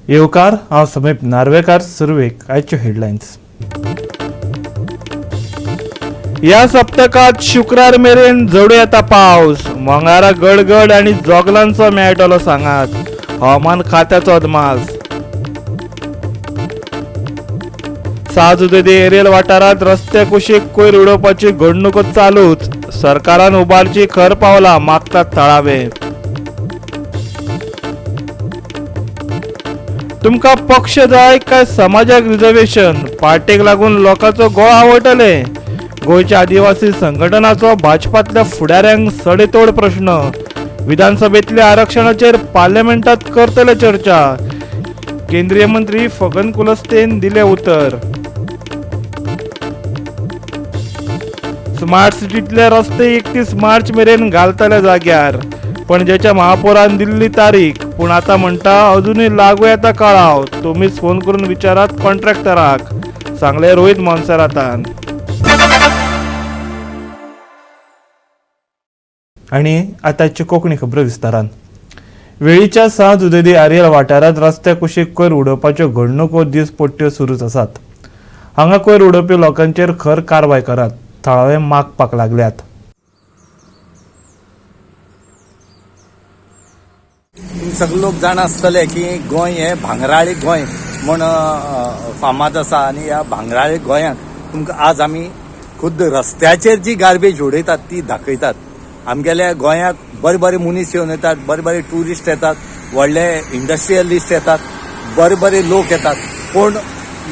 येवकार, हांव समीप नार्वेकार. सुरवेक आयच्यो हेडलायन्स. ह्या सप्तकात शुक्रार मेरेन जडू येता पावस. मंगळारा गडगड आनी जोगलांचो मेळटलो सांगात. हवामान खात्याचो अदमास. साजुदे एरियल वाठारांत रस्त्या कुशीक कोयर उडोवपाची घडणुको चालूच. सरकारान उबारची खर पावलां मागतात थळावे. तुमकां पक्ष जाय काय समाजाक रिजर्वेशन? पार्टेक लागून लोकांचो गोळ आवडटले. गोंयच्या आदिवासी संघटनाचो भाजपांतल्या फुडाऱ्यांक सडेतोड प्रश्न. विधानसभेतल्या आरक्षणाचेर पार्लमेंटात करतले चर्चा. केंद्रीय मंत्री फगन कुलस्तेन दिले उतर. स्मार्ट सिटीतले रस्ते 31 मार्च मेरेन घालतले जाग्यार. पणजेच्या महापौरान दिल्ली तारीख, पूण आतां म्हणटा अजुनूय लागू येता कळाव. तुमीच फोन करून विचारात कॉन्ट्रॅक्टराक, सांगले रोहित मोन्सेरातान. आनी आतांच्यो कोंकणी खबरो विस्तारान. वेळीच्या सांज जुदेदी आरियल वाठारांत रस्त्या कुशीक कोयर उडोवपाच्यो घडणुको दीसपट्ट्यो सुरूच आसात. हांगा कोयर उडोवपी लोकांचेर खर कारवाय करात, थळावे मागपाक लागल्यात. सगळे लोक जाणा आसतले की गोंय हे भांगराळी गोंय म्हूण फामाद आसा आनी ह्या भांगराळी गोंयांत तुमकां आज आमी खुद्द रस्त्याचेर जी गार्बेज उडयतात ती दाखयतात. आमगेल्या गोंयाक बरे बरे मनीस येवन येतात, बरे बरे ट्युरिस्ट येतात, व्हडले इंडस्ट्रियलिस्ट येतात, बरे बरे लोक येतात, पूण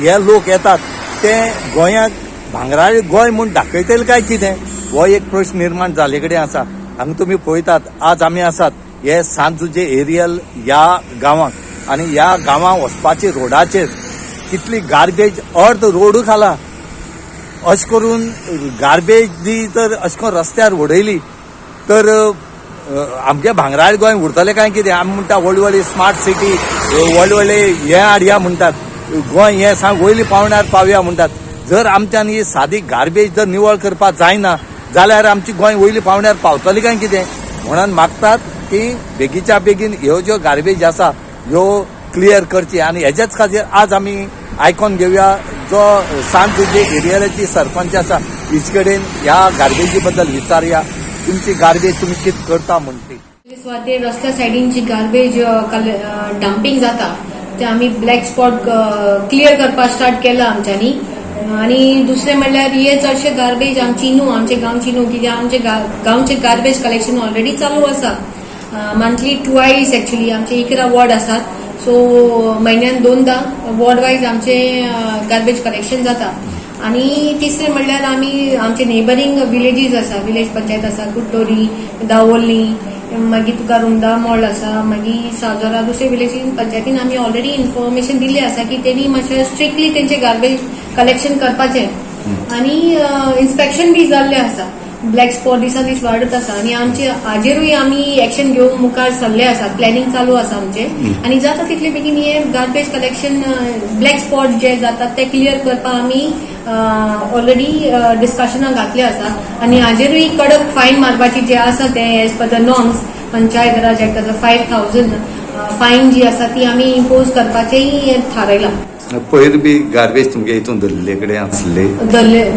हे लोक येतात ते गोंयाक भांगराळी गोंय म्हूण दाखयतले काय कितें हो एक प्रश्न निर्माण जाल्ले कडेन आसा. हांगा तुमी पळयतात आज आमी आसात हे सांजुजे एरियल ह्या गांवाक आनी ह्या गांवांक वचपाचे रोडाचेर कितली गार्बेज अर्द रोड खाला. अशें करून गार्बेज जी जर अशें करून रस्त्यार उडयली तर आमगे भांगराळ गोंय उरतलें काय कितें? आमी म्हणटा व्हडली व्हडली स्मार्ट सिटी, व्हडले व्हडले हे हाडया म्हणटात, गोंय हें सांग वयले पावण्यार पावया म्हणटात. जर आमच्यान ही सादी गार्बेज जर निवळ करपाक जायना जाल्यार आमची गोंय वयले पावण्यार पावतली काय कितें? म्हणून मागतात की बेगीच्या बेगीन ह्यो ज्यो गार्बेज आसा ह्यो क्लियर करची. आनी हेजेच खातीर आज आमी आयकोन घेवया जो सांजुजे एरियाची सरपंच आसा हिचे कडेन ह्या गार्बेजी बद्दल विचारया, तुमची गार्बेज तुमी कितें करता म्हण ती. सुवातेर रस्त्या सायडीन जी गार्बेज डम्पिंग जाता ते आमी ब्लॅक स्पॉट क्लियर करपाक स्टार्ट केला आमच्यांनी. आनी दुसरें म्हणल्यार हे चडशे गार्बेज आमची न्हू, आमचे गांवची न्हू, कित्याक आमचे गांवचे गार्बेज कलेक्शन ऑलरेडी चालू आसा. मंथली ट्वायस एक्चुली आमचे 11 वॉर्ड आसात, सो म्हयन्यान 2दा वॉर्ड वायज आमचे गार्बेज कलेक्शन जाता. आनी तिसरें म्हणल्यार आमी आमचे नेबरींग विलेजीस आसा, विलेज पंचायत आसा, कुडटोरी, दावोली, मागीर तुका रुंदा मॉल आसा, मागीर साजोरा, दुसरे विलेजीन पंचायतीन आमी ऑलरेडी इन्फॉर्मेशन दिल्लें आसा की तेणी मातशें स्ट्रिक्टली तेंचे गार्बेज कलेक्शन करपाचें आनी इन्स्पेक्शन बी जाल्लें आसा. ब्लॅक स्पॉट दिसान दीस वाडत आसा आनी आमचे हाजेरूय आमी एक्शन घेवंक मुखार सरले आसा, प्लॅनिंग चालू आसा आमचे. आनी जाता तितले बेगीन हे गार्बेज कलेक्शन ब्लॅक स्पॉट जे जातात ते क्लियर करपाक आमी ऑलरेडी डिस्कशनां घातले आसा. आनी हाजेरूय कडक फायन मारपाची जे आसा ते as per the norms Panchayat Raj act आसा, 5,000 फायन जी आसा ती आमी इम्पोज करपाचेंय थारायलां. पयर बी गार्बेज तुमगे हितून धरले कडेन आसले?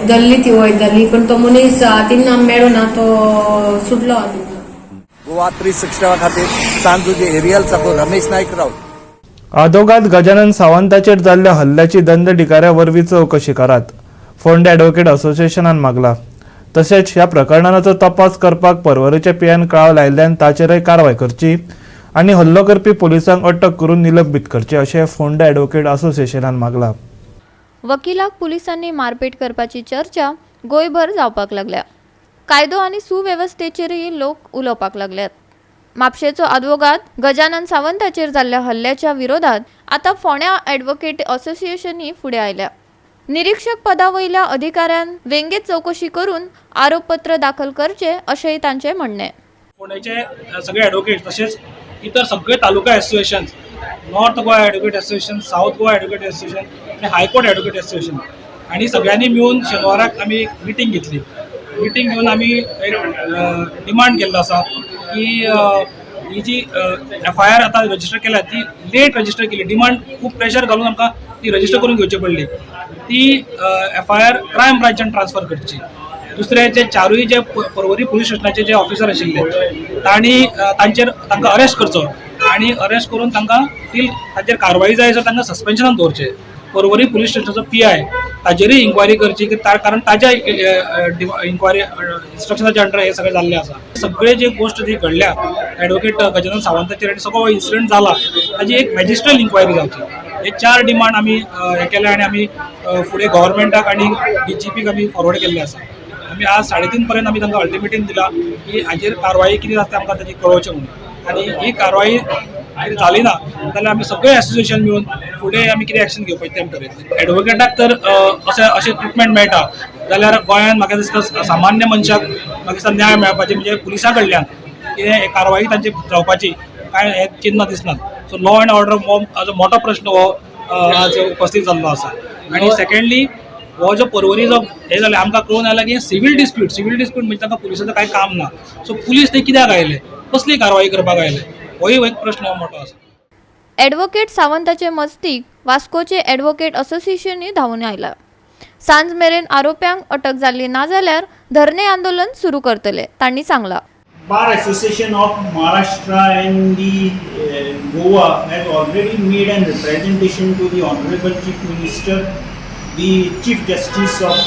धरली ती, वय धरली, पण तो मनीस हातीन मेळो ना, तो सुटलो हातीन. गोवा 360 खातीर सांजुजे एरियल साकून रमेश नाईक राऊत. आदोगाद गजानन सावंताचेर जाल्ल्या हल्ल्याची दंडधिकाऱ्या वरवीं चवकशी करात, फोंडें ॲडव्होकेट असोसिएशनान मागला. तशेंच ह्या प्रकरणाचो तपास करपाक पर्वरेच्या पीआयन कळाव लायिल्ल्यान ताचेरय कारवाय करची आनी हल्लो करपी पुलिसांक अटक करून निलंबीत करचे अशें फोंडें ॲडव्होकेट असोसिएशनान मागला. वकिलाक पुलिसांनी मारपेट करपाची चर्चा गोंयभर जावपाक लागल्या. कायदो आनी सुवेवस्थेचेरय लोक उलोवपाक लागल्यात. म्हापशेचो आदवोगाद गजानन सावंताचेर जाल्ल्या हल्ल्याच्या विरोधात आतां फोंड्या ॲडव्होकेट असोसिएशनय फुडें आयल्या. निरीक्षक पदा वयल्या अधिकाऱ्यान वेंगेत चवकशी करून आरोपपत्र दाखल करचे अशेंय तांचें म्हणणें. फोंडेचे सगळे एडवोकेट तशेंच इतर सगळे taluka associations, North Goa advocate association, South Goa advocate association आनी हायकोर्ट एडवोकेट एसोसिएशन आनी सगळ्यांनी मेळून शेनवाराक आमी एक मिटींग घेतली. मिटींग घेवन आमी एक डिमांड केल्लो आसा की ही जी एफआयआर आतां रजिस्टर केल्या ती लेट रजिस्टर केली, डिमांड खूब प्रेशर घालून आमकां ती रजिस्टर करून घेवची पडली, ती एफआयआर क्रायम ब्रांचान ट्रान्सफर करची. दुसरे जे चारूय जे पर्वरी पुलीस स्टेशनाचे जे ऑफिसर आशिल्ले तांणी तांचेर तांकां अरेस्ट करचो आनी अरेस्ट करून तांकां तील तांचेर कारवाई जाय जाल्यार तांकां सस्पेन्शनान दवरचें. पर्वरी पुलीस स्टेशनाचो पीआय ताजेरूय इन्क्वायरी करची की कारण ताज्या इन्क्वायरी इन्स्ट्रक्शनाच्या अंडर हे सगळें जाल्लें आसा. सगळे जे गोश्ट जी घडल्या एडवोकेट गजानन सावंताचेर आनी सगळो इन्सिडंट जाला ताजी एक मॅजिस्ट्रियल इन्क्वायरी जावची. हे चार डिमांड आमी हे केले आनी आमी फुडें गव्हर्मेंटाक आनी डीजीपीक आमी फॉरवर्ड केल्ले आसा. आमी आज 3:30 पर्यंत आमी तांकां अल्टिमेटम दिला की हाजेर कारवाई कितें आसा तें आमकां ताजी कळोवचें म्हणून, आनी ही कारवाई कितें जाली ना जाल्यार आमी सगळे एसोसिएशन मेळून फुडें आमी कितें एक्शन घेवपाचें तें आमी ठरयतले. एडवोकेटाक तर अशें अशें ट्रिटमेंट मेळटा जाल्यार गोंयांत म्हाका दिसता सामान्य मनशाक म्हाका दिसता न्याय मेळपाचें म्हणजे पुलिसां कडल्यान कितें कारवाई तांची जावपाची कांय हें चिन्ह दिसना. सो लॉ एंड ऑर्डर हो मोठो प्रश्न हो आज उपस्थित जाल्लो आसा. आनी सेकेंडली हो जो पर्वरी जो हें जालें आमकां कळून आयलां की सिवील डिस्प्यूट, सिवील डिस्प्यूट म्हणजे तांकां पुलिसाचें कांय काम ना. सो पुलीस ते कित्याक आयले, कसली कारवाई करपाक आयले, होय एक प्रश्न हो मोठो आसा. एडवोकेट सावंताचे मस्तीक वास्कोचे एडवोकेट असोसिएशनूय धांवून आयला. सांज मेरेन आरोप्यांक अटक जाल्ली ना जाल्यार धरणे आंदोलन सुरू करतले तांणी सांगला. Bar Association of Maharashtra and the Goa has already made an representation to the Honorable Chief Minister, the Chief Justice of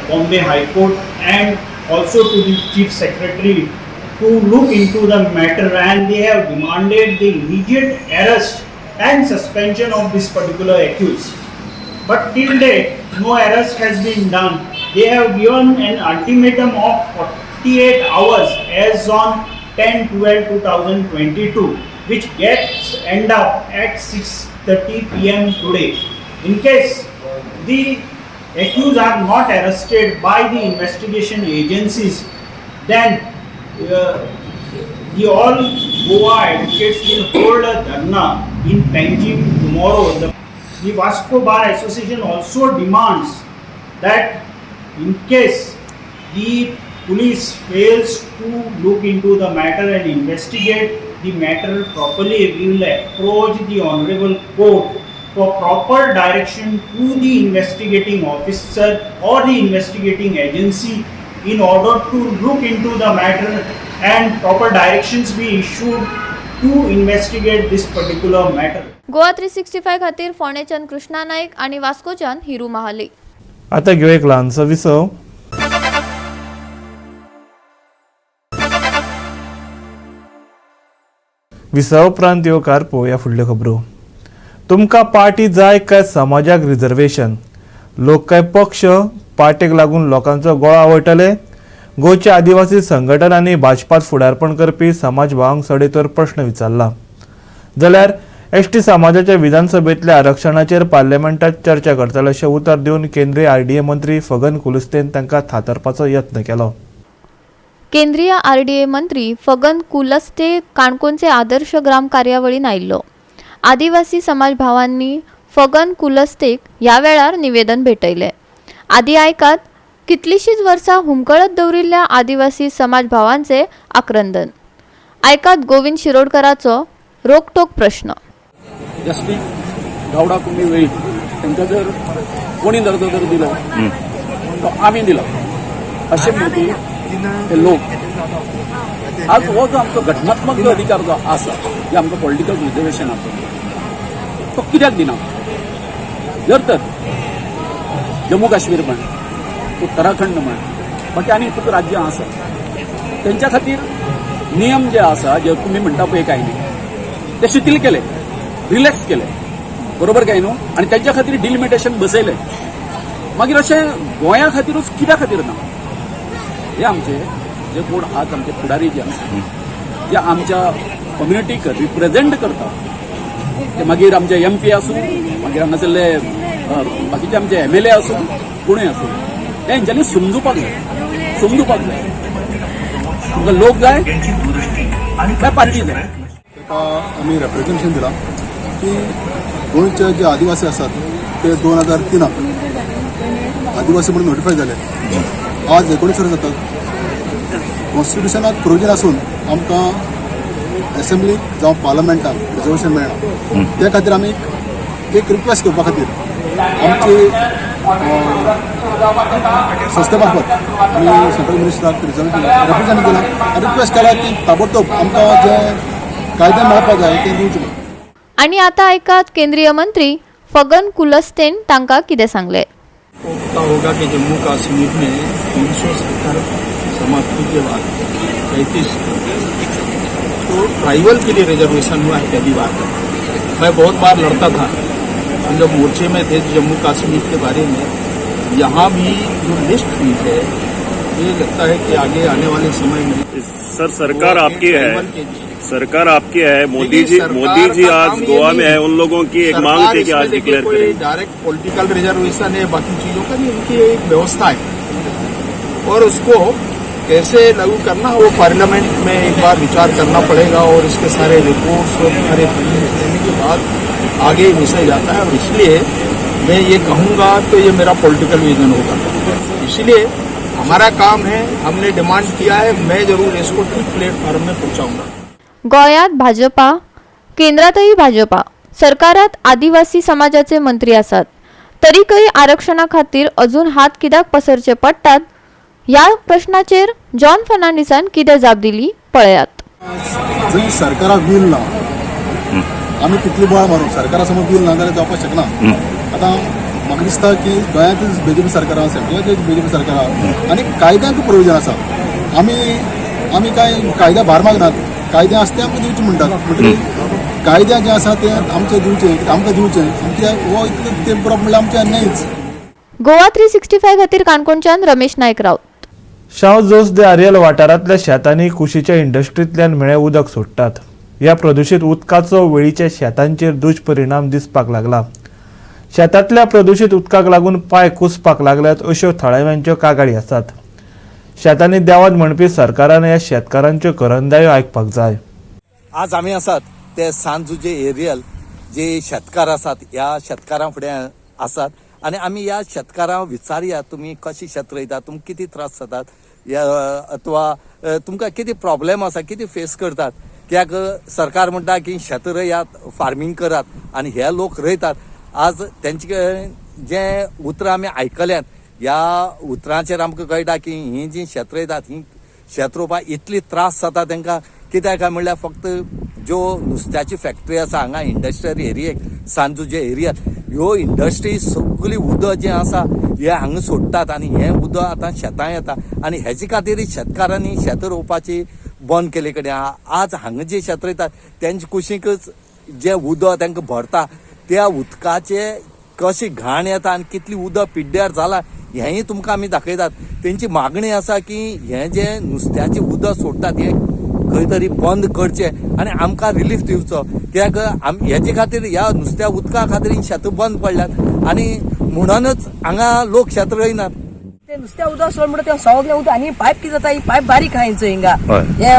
Bombay High Court and also to the Chief Secretary to look into the matter, and they have demanded the immediate arrest and suspension of this particular accused. But till date, no arrest has been done. They have given an ultimatum of 48 hours as on 10/12/2022, which gets end up at 6:30 p.m. today. In case the accused are not arrested by the investigation agencies, then the all Goa advocates will hold a dharna in Panjim tomorrow. The Vasco Bar Association also demands that in case the police fails to look into the matter and investigate the matter properly, we will approach the Honorable Court for proper direction to the investigating officer or the investigating agency in order to look into the matter and proper directions be issued to investigate this particular matter. Goa 365 खातीर फोंडेच्यान कृष्णा नाईक आनी वास्कोच्यान हिरू महाली. आतां घेवया एक ल्हानसो विसव. विसव उपरांत येवकार पळोवया फुडल्यो खबरो. तुमकां पार्टी जाय काय समाजाक रिजर्वेशन? लोक काय पक्ष? पार्टेक लागून लोकांचो गळो आवडटले? गोंयच्या आदिवासी संघटनांनी भाजपात फुडारपण करपी समाज भावांक सडेतोर प्रश्न विचारला. जाल्यार एसटी समाजाच्या विधानसभेतल्या आरक्षणाचेर पार्लमेंटात चर्चा करतले अशें उतर दिवन केंद्रीय आरडीए मंत्री फगन कुलस्तेन तांकां थातारपाचो यत्न केलो. केंद्रीय आरडीए मंत्री फगन कुलस्ते काणकोणचे आदर्श ग्राम कार्यावळीन आयिल्लो. आदिवासी समाज भावांनी फगन कुलस्तेक ह्या वेळार निवेदन भेटयलें. आदी आयकात कितलींशींच वर्सां हुमकळत दवरिल्ल्या आदिवासी समाज भावांचे आक्रंदन. आयकात गोविंद शिरोडकराचो रोखठोक प्रश्न. एस टी गावडा कुणबी वेळीप तांकां जर कोणी दर्जो जर दिलो तो आमी दिला अशें म्हणपी ते लोक आज हो जो आमचो घटनात्मक जो अधिकार जो आसा, जे आमकां पॉलिटिकल रिजर्वेशन आसा तो कित्याक दिना? जर तर जम्मू काश्मीर म्हण, उत्तराखंड म्हण, बाकी आनी खूब राज्यां आसा तेंच्या खातीर नियम जे आसा, जे तुमी म्हणटा पळय काय न्ही, ते शिथील केले, रिलॅक्स केले, बरोबर काय न्हू? आनी तेंच्या खातीर डिलिमिटेशन बसयलें. मागीर अशें गोंया खातीरूच कित्या खातीर ना? हे आमचे जे कोण आज आमचे फुडारी जे आसा, जे आमच्या कम्युनिटीक रिप्रेझेंट करता, ते मागीर आमचे एमपी आसूं, मागीर हांगासरले बाकीचे आमचे एमएलए आसूं, कोणूय आसूं, ते हेंच्यांनी समजुपाक जाय, समजुपाक जाय. तुमकां लोक जाय काय पार्टी जाय? ताका आमी रेप्रेझेंटेशन दिलां की गोंयचे जे आदिवासी आसात ते 2003 आदिवासी म्हणून नोटिफाय जाले. आज 19 वर्सां जातात. कॉन्स्टिट्युशनात प्रोविजन आसून आमकां एसेंब्लीक जावं पार्लमेंटाक रिजर्वेशन मेळना. त्या खातीर आमी एक रिक्वेस्ट करपा खातीर आमची संस्थे मार्फत आमी सेंट्रल मिनिस्टराक रिजर्वेशन रेप्रेझेंट केलां आनी रिक्वेस्ट केला की ताबडतोब आमकां जे कायदे मेळपाक जाय ते दिवचे म्हणून. आनी आतां आयकात केंद्रीय मंत्री फगन कुलस्तेन तांकां कितें सांगलें. को पता होगा कि जम्मू कश्मीर में 370 समाप्ति के बाद 35 तो ट्राइबल के लिए रिजर्वेशन हुआ है पहली बार. मैं बहुत बार लड़ता था, हम जब मोर्चे में थे जम्मू कश्मीर के बारे में. यहाँ भी जो लिस्ट हुई है, ये लगता है कि आगे आने वाले समय में सर, सरकार आपकी है. ट्राइबल के लिए सरकार आपकी है मोदी देखिए, जी. सरकार मोदी जी का आज काम ये गोवा नहीं में है. उन लोगों की एक मांग सरकार थी कि इसमें आज देखिए डिक्लेयर कोई करें. डायरेक्ट पॉलिटिकल रिजर्वेशन है, बाकी चीजों का नहीं. उनकी एक व्यवस्था है और उसको कैसे लागू करना, वो पार्लियामेंट में एक बार विचार करना पड़ेगा और इसके सारे रिपोर्ट्स और सारे प्रीलिम्स लेने के बाद आगे विषय जाता है. और इसलिए मैं ये कहूंगा तो ये मेरा पॉलिटिकल विजन होगा. इसलिए हमारा काम है, हमने डिमांड किया है, मैं जरूर इसको ठीक प्लेटफॉर्म में पहुंचाऊंगा. गोंयांत भाजपा, केंद्रातही भाजपा सरकारात आदिवासी समाजाचे मंत्री आसात, तरीकय आरक्षणा खातीर अजून हात कित्याक पसरचे पडटात, ह्या प्रश्नाचेर जॉन फर्नांडीसान कितें जाप दिली, पळयात. जंय सरकाराक वील ना, आमी कितली बोवाळ मारूं, सरकारा समोर वील ना जाल्यार जावपाक शकना. आतां म्हाका दिसता की गोंयांतूच बीजेपी सरकार आसा, सेंट्रलाचेर बीजेपी सरकार आसा आनी कायद्यांक प्रोविजन आसा. आमी आमी कांय कायद्या भायर मागनात. कायदे आसा ते आमकां दिवचे म्हणटात. म्हणटकीर कायद्या जे आसा ते आमचे दिवचे, आमकां दिवचे. कित्याक हो इतलो तेंप पुरप म्हणल्यार आमचें अन्यायच. गोवा 365 खातीर काणकोणच्यान रमेश नायक राऊत. शाव जोस दे आरियल वाठारांतल्या शेतांनी कुशीच्या इंडस्ट्रींतल्यान म्हेळें उदक सोडटात. ह्या प्रदुशीत उदकाचो वेळीच्या शेतांचेर दुश्परिणाम दिसपाक लागला. शेतांतल्या प्रदुशीत उदकाक लागून पांय कुसपाक लागल्यात, अश्यो थळाव्यांच्यो कागाळी आसात. शेतांनी देवात म्हणपी सरकारान ह्या शेतकारांच्यो करंदायो आयकपाक जाय. आज आमी आसात ते सांजुजे एरियल जे शेतकार आसात, ह्या शेतकारां फुडें आसात आनी आमी ह्या शेतकारांक विचारया, तुमी कशी शेत रोयतात, तुमकां कितें त्रास जातात या अथवा तुमकां कितें प्रॉब्लेम आसा, कितें फेस करतात. कित्याक सरकार म्हणटा की शेत रोयात, फार्मींग करात आनी हे लोक रोयतात. आज तेंचे कडेन जे उतरां आमी आयकल्यात, ह्या उतरांचेर आमकां कळटा की ही जी शेत रोयतात, ही शेत रोवपाक इतली त्रास जाता तांकां. कित्याक काय म्हणल्यार फक्त ज्यो नुस्त्याची फॅक्टरी आसा हांगा इंडस्ट्रियल एरियेक, सांजुजे एरियात, ह्यो इंडस्ट्री सगळी उदक जें आसा हें हांगा सोडटात आनी हें उदक आतां शेतां येता आनी हेजे खातीर शेतकारांनी शेतां रोवपाची बंद केले कडेन आहा. आज हांगा जे शेत रोयतात तेंचे कुशीकच जें उदक तांकां भरता, त्या उदकाचे कशी घाण येता आनी कितली उदक पिड्ड्यार जाला, हेंय तुमकां आमी दाखयतात. तेंची मागणी आसा की हें जें नुस्त्याचें उदक सोडटात हें खंय तरी बंद करचें आनी आमकां रिलीफ दिवचो. कित्याक हेजे खातीर, ह्या नुस्त्या उदका खातीर हीं शेतां बंद पडल्यात आनी म्हणूनच हांगा लोक शेत रोयनात. ते नुस्त्या उदक सोड म्हणटा, तें सगळें उदक आनी पायप कितें जाता, ही पायप बारीक आहा हिंचो. हिंगा हे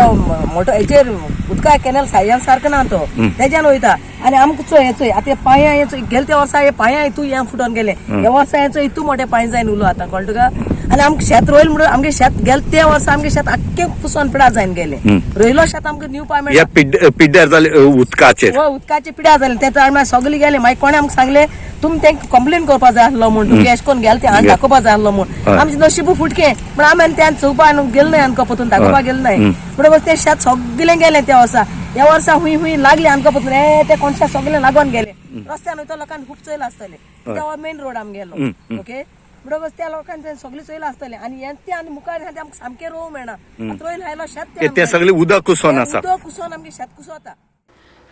मोटो हेचेर उदका कॅनल सायजान सारको ना तो, तेज्यान वयता. आनी आमकां चोय, हे चोय आतां हे पांया, हे चोय, गेले त्या वर्सा हे पांया हितू हे फुटोन गेले, ह्या वर्सा हे चोय हितू मोठे पांय जायन उलो आतां, कळटा तुका? आनी आमकां शेत रोयल म्हणून आमगे शेत गेले त्या वर्सा आमगे शेत आख्खें पुसोन पिडा जायन गेले. रोयलो शेत आमकां न्यू पाय मेळटा. पिड्ड्यार जाले उदकाचेर. हो, उदकाचे पिड्या जाले ते मागीर सगळे गेले. मागीर कोणें आमकां सांगलें, तुमी तेंका कंप्लेन करपा जाय आसलो म्हूण, तुमगे एशें कोन्न गेले ते आनी दाखोवपा जाय आसलो म्हूण. आमचें नशीब फुटकें पण आमी आनी त्यान चोवपा गेले न्हय, आमकां परतून दाखोवपा गेले न्हय. म्हणटकच तें शेत सगळें गेलें त्या वर्सा. ह्या वर्सा हुंय हुंय लागले आमकां परतून, हे ते कोणशा सगळें लागोन गेले. रस्त्यान वयता लोकांनी खूब चोयलां आसतलें, त्या मेन रोड आमगेलो, ओके. म्हणटकच त्या लोकांनी तें सगळें चोयलां आसतलें. आनी हें तें आनी मुखार आहा तें आमकां सामकें रोवंक मेळना. आतां रोयल आयलो शेत. तें सगळें उदक कुसोन आसा. उदक कुसोन आमगें शेत कुसोता.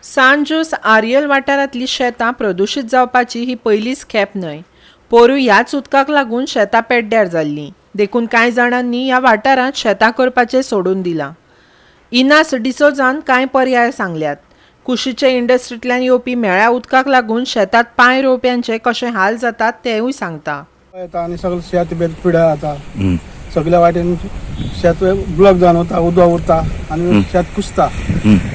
सांत जोस आरियल वाठारांतली शेतां प्रदुशीत जावपाची ही पयलीच खेप न्हय. पोरूं ह्याच उदकाक लागून शेतां पेड्ड्यार जाल्लीं, देखून कांय जाणांनी ह्या वाठारांत शेतां करपाचें सोडून दिलां. इनास डिसोजान कांय पर्याय सांगल्यात. कुशीचे इंडस्ट्रींतल्यान येवपी म्हेळ्या उदकाक लागून शेतांत पांय रोवप्यांचे कशे हाल जातात तेंवूय सांगता. येता आनी सगळें शेत बेत पिड्यार जाता, सगल्या वाटेन शेत ब्लॉक जावन वता, उदक उरता आनी शेत कुसता,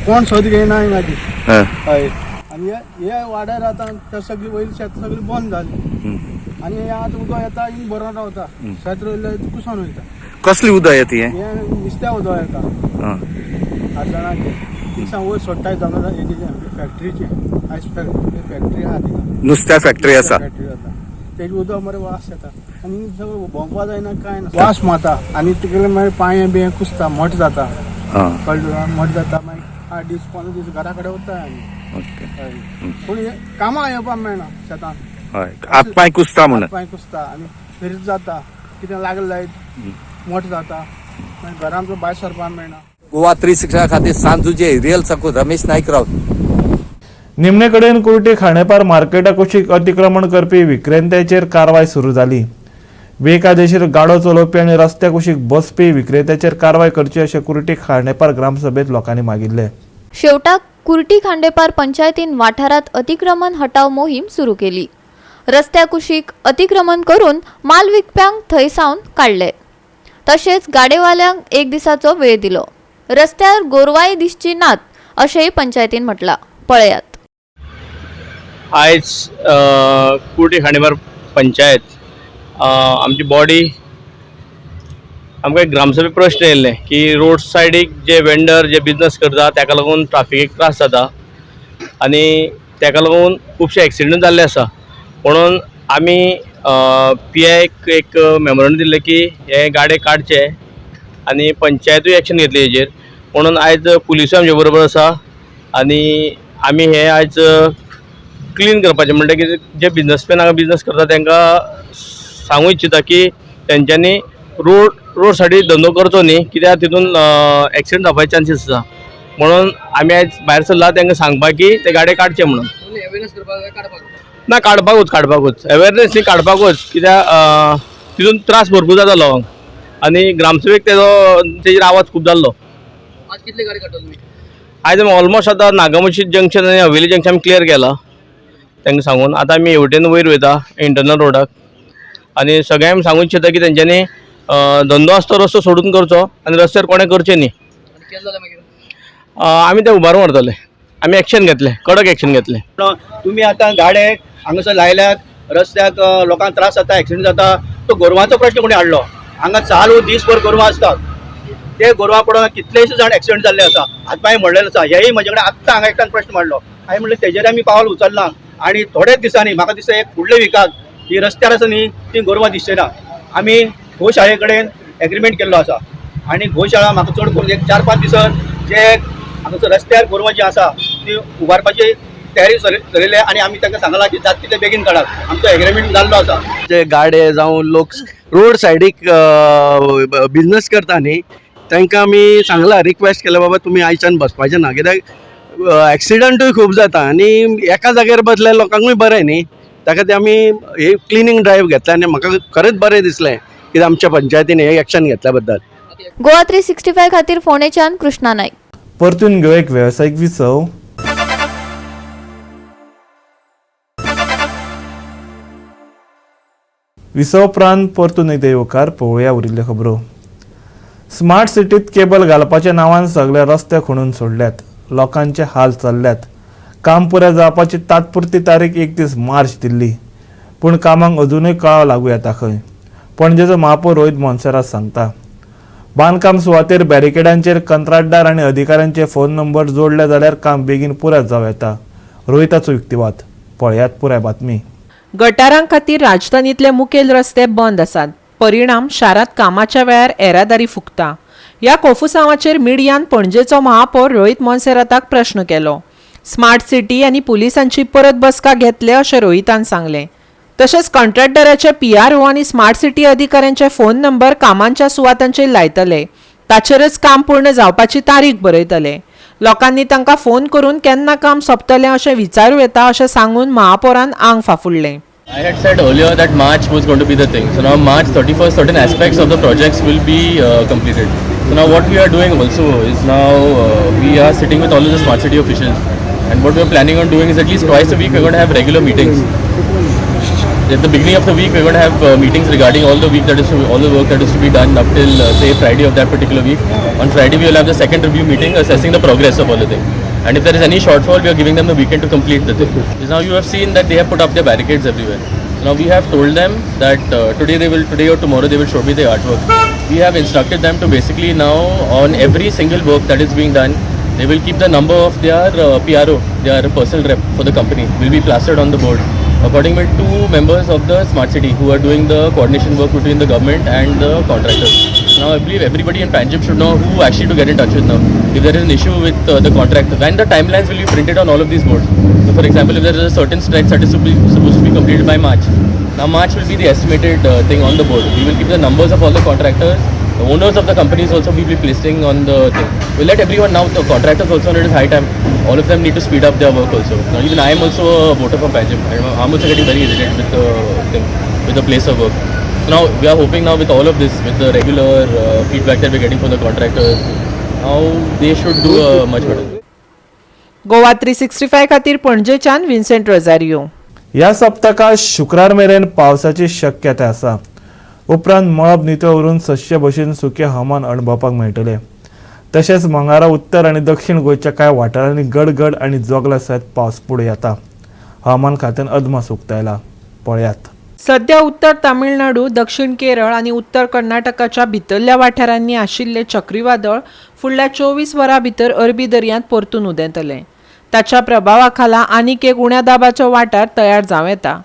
कोण सोद घेयना मागीर. हय, आनी हे वाड्यार आतां ते सगळी वयली शेत सगळी बंद जाली आनी हे आतां उदक येता हिंग भरून रावता, शेत रोयलें कुसोन वयता. कसली उदक येता हें? हें नुस्त्या उदक येता आजणाचें थिंगसान वयर सोडटाय दोंगरा फॅक्टरीचें, आयस फॅक्टरी आहा थिंगा, नुस्त्या फॅक्टरी आसा, फॅक्टरी जाता तेजे उदक मरे वास येता आनी सगळें भोंवपा जायना, कांय ना, वास मारता आनी तिकडे मागीर पांय बिंय कुसता, मोठ जाता, कळ्ळें? मोठ जाता मागीर 8 दीस 15 दीस घरा कडेन वता आनी. पूण कामां येवपाक मेळना शेतान. हय, हात पांय कुसता म्हणून, पांय कुसता आनी फेरीत जाता, कितें लागलें जायत मोठ जाता, मागीर घरान भायर सरपाक मेळना. गोवा 360 खातीर सांजुजे रियल साकून रमेश नायक रावत. निमणे कडेन कुर्टी खांडेपार मार्केटा कुशीक अतिक्रमण करपी विक्रेत्यांचेर कारवाय सुरू जाली. बेकायदेशीर गाडो चलोवपी आनी रस्त्या कुशीक बसपी विक्रेत्याचेर कारवाय करची अशें कुर्टी खांडेपार ग्रामसभेत लोकांनी मागिल्लें. शेवटाक कुर्टी खांडेपार पंचायतीन वाठारांत अतिक्रमण हटाव मोहीम सुरू केली. रस्त्या कुशीक अतिक्रमण करून माल विकप्यांक थंय सावन काडले, तशेंच गाडेवाल्यांक एक दिसाचो वेळ दिलो. रस्त्यार गोरवाय दिसची नात अशेंय पंचायतीन म्हटलां. पळयात. आयज कुर्टी खांडेपार पंचायत आमची बॉडी आमकां एक ग्रामसभे प्रश्न येयल्ले की रोड सायडीक जे वेंडर जे बिजनस करता ताका लागून ट्राफिकेक त्रास जाता आनी ताका लागून खुबशे एक्सिडंट जाल्ले आसा. म्हणून आमी पी आयक एक मेमोरंडम दिल्लें की हे गाडे काडचे आनी पंचायतूय एक्शन घेतली हेजेर. म्हणून आयज पुलिसूय आमचे बरोबर आसा आनी आमी हे आयज क्लीन करपाचें म्हणटकीर जे बिजनसमॅन हांगा बिजनस करता तांकां सांगू इच्छिता की तेंच्यांनी रोड सायडीक धंदो करचो न्ही, कित्याक तितून एक्सिडंट जावपाचे चान्सीस आसा. म्हणून आमी आयज भायर सरला तांकां सांगपाक की ते गाडे काडचे म्हणून. ना, काडपाकूच अवेरनेस न्ही, काडपाकूच, कित्याक तितून त्रास भरपूर जाता लोकांक आनी ग्रामसभेक तेजो तेजेर आवाज खूब जाल्लो. आयज आमी ऑलमोस्ट आतां नागामशी जंक्शन आनी हवेली जंक्शन आमी क्लियर केला तांकां सांगून. आतां आमी हेवटेन वयर वयता इंटरनल रोडाक आनी सगळ्यांक सांगू इच्छिता की तेंच्यांनी धंदो आसता तो रस्तो सोडून करचो आनी रस्त्यार कोणें करचें न्ही. आमी ते उबारून व्हरतले, आमी एक्शन घेतले, कडक एक्शन घेतले. तुमी आतां गाडे हांगासर लायल्यात रस्त्याक, लोकांक त्रास जाता, एक्सिडंट जाता. तो गोरवांचो प्रश्न कोणी हाडलो? हांगा चालू दीसभर गोरवां आसतात, ते गोरवां पडोन कितलेशे जाण एक्सिडंट जाल्ले आसा, हात पांय मोडलेले आसा. हेय म्हजे कडेन आत्तां हांगा एकट्यान प्रश्न मांडलो. हांवें म्हणलें तेजेर आमी पावल उचलना आनी थोड्याच दिसांनी म्हाका दिसता एक फुडल्या विकाक ही रस्त्यार आसा न्ही ती गोरवां दिसचे ना. आमी गोशाळे कडेन एग्रीमेंट केल्लो आसा आनी गोशाळा म्हाका चड करून एक 4-5 दिसान जे हांगासर रस्त्यार गोरवां जी आसा ती उबारपाची तयारी चलयल्या आनी आमी तांकां सांगलां की जात तितले बेगीन काडात, आमचो एग्रीमेंट जाल्लो आसा. जे गाडे जावं लोक रोड सायडीक बिजनस करता न्ही तांकां आमी सांगलां, रिक्वेस्ट केल्या बाबा तुमी आयच्यान बसपाचें ना, कित्याक एक्सिडंटूय खूब जाता आनी एका जाग्यार बसल्यार लोकांकूय बरें न्ही. ताका ते आमी हे क्लिनींग ड्रायव्ह घेतला आनी म्हाका खरेंच बरें दिसलें कित्याक आमच्या पंचायतीन हे एक्शन घेतल्या बद्दल. गोवा 365 खातीर फोंडेच्यान कृष्णा नायक. परतून घेवया एक वेवसायीक विसव. विसव उपरांत परतून एकदा येवकार पळोवया उरिल्ल्यो खबरो. स्मार्ट सिटीत केबल घालपाच्या नांवान सगळे रस्ते खणून सोडल्यात, लोकांचे हाल चल्ल्यात. काम पुराय जावपाची तात्पुरती तारीख 31 मार्च दिल्ली, पूण कामांक अजुनूय कळाव लागू येता खंय. पणजेचो महापौर रोहित मोन्सेरात सांगता, बांदकाम सुवातेर बॅरिकेडांचेर कंत्राटदार आनी अधिकाऱ्यांचे फोन नंबर जोडले जाल्यार काम बेगीन पुराय जावं येता. रोहिताचो युक्तिवाद पळयात पुराय बातमी. गटारां खातीर राजधानीतले मुखेल रस्ते बंद आसात. परिणाम शारांत कामाच्या वेळार येरादारी फुकता. ह्या कोफुसांवाचेर मिडियान पणजेचो महापौर रोहित मोन्सेराताक प्रश्न केलो. स्मार्ट सिटी आनी पुलिसांची परत बसका घेतले अशें रोहितान सांगलें. तशेंच कॉन्ट्रॅक्टराचे पीआरओ आनी स्मार्ट सिटी अधिकाऱ्यांचे फोन नंबर कामांच्या सुवातांचेर लायतले, ताचेरच काम पूर्ण जावपाची तारीख बरयतले. लोकांनी तांकां फोन करून केन्ना काम सोंपतलें अशें विचारूं येता अशें सांगून महापौरान आंग फाफुडलें. I had said earlier that March was going to be the thing. So now March 31st, certain aspects of the projects will be completed. So now what we are doing also is now we are sitting with all of the smart city officials. And what we are planning on doing is at least twice a week we are going to have regular meetings. At the beginning of the week we are going to have meetings regarding all the week that is to be, all the work that is to be done up till say Friday of that particular week. On Friday we will have the second review meeting assessing the progress of all the thing. And if there is any shortfall, we are giving them the weekend to complete the thing. Now you have seen that they have put up their barricades everywhere. Now we have told them that today or tomorrow they will show me the artwork. We have instructed them to basically now on every single work that is being done, they will keep the number of their PRO, their personal rep for the company, will be plastered on the board. Accordingly, 2 members of the Smart City who are doing the coordination work between the government and the contractors. Now I believe everybody in Panjim should know who actually to get in touch with now. If there is an issue with the contractor, then the timelines will be printed on all of these boards. So for example, if there is a certain stretch that is supposed to be completed by March, now March will be the estimated thing on the board. We will keep the numbers of all the contractors, the owners of the companies also we will be placing on the thing. We'll let everyone know, the contractors also, and it is high time. All of them need to speed up their work also. Now even I am also a voter from Panjim. I'm also getting very irritated with the thing, with the place of work. So now we are hoping now with all of this, with the regular feedback that we're getting from the contractors, now they should do much better. Goa 365 खातीर पणजेच्यान Vincent Rosario. ह्या सप्तकात शुक्रार मेरेन पावसाची शक्यता आसा. उपरांत मळब नितळ उरून सदचे भशेन सुकें हवामान अणभवपाक मेळटलें. तशेंच मंगळारा उत्तर आनी दक्षिण गोंयच्या कांय वाठारांनी गडगड आनी जोगला सयत पावस पडूं येता. हवामान खात्यान अदमास उक्तायला. पळयात. सध्या उत्तर तामिळनाडू, दक्षिण केरळ आनी उत्तर कर्नाटकाच्या भितरल्या वाठारांनी आशिल्ले चक्रीवादळ फुडल्या 24 वरां भितर अरबी दर्यांत परतून उदेंतलें. ताच्या प्रभावाखाला आनीक एक उण्या दाबाचो वाठार तयार जावं येता,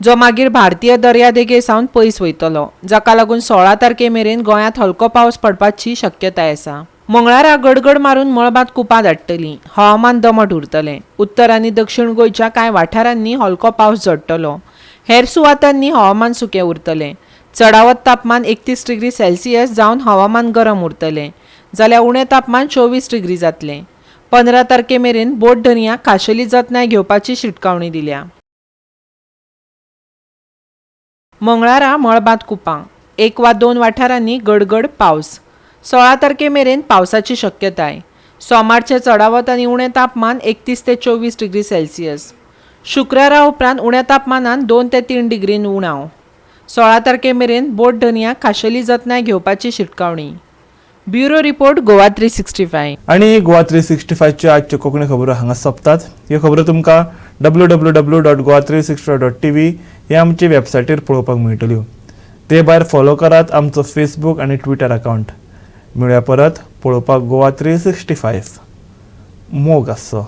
जो मागीर भारतीय दर्यादेगे सावन पयस वयतलो, जाका लागून 16 तारखे मेरेन गोंयांत हलको पावस पडपाची शक्यताय आसा. मंगळारा गडगड मारून मळबांत कुपां धाडटलीं. हवामान दमट उरतलें. उत्तर आनी दक्षिण गोंयच्या कांय वाठारांनी हलको पावस झडटलो. हेर सुवातांनी हवामान सुकें उरतलें. चडावत तापमान 31 डिग्री सेल्सियस जावन हवामान गरम उरतलें, जाल्यार उणें तापमान 24 डिग्री जातलें. 15 तारखे मेरेन बोट धनयांक खाशेली जतनाय घेवपाची शिटकावणी दिल्या. मंगळारा मळबांत कुपां, 1 वा 2 वाठारांनी गडगड पावस. 16 तारखे मेरेन पावसाची शक्यताय. सोमारचें चडावत आनी उणें तापमान 31 ते 24 डिग्री सेल्सियस. शुक्रारा उपरांत उण्या तापमानान 2 ते 3 डिग्रीन उणाव. 16 तारखे मेरेन बोट धनयांक खाशेली जतनाय घेवपाची शिटकावणी. Bureau report, Goa 365. आनी गोवा 365च्यो आजच्यो कोंकणी खबरो हांगा सोंपतात. ह्यो खबरो तुमकां www.goa365.tv ह्या आमचे वेबसायटीर पळोवपाक मेळटल्यो. ते भायर फॉलो करात आमचो फेसबूक आनी ट्विटर अकावंट. मेळया परत पळोवपाक गोवा 365. मोग आसचो.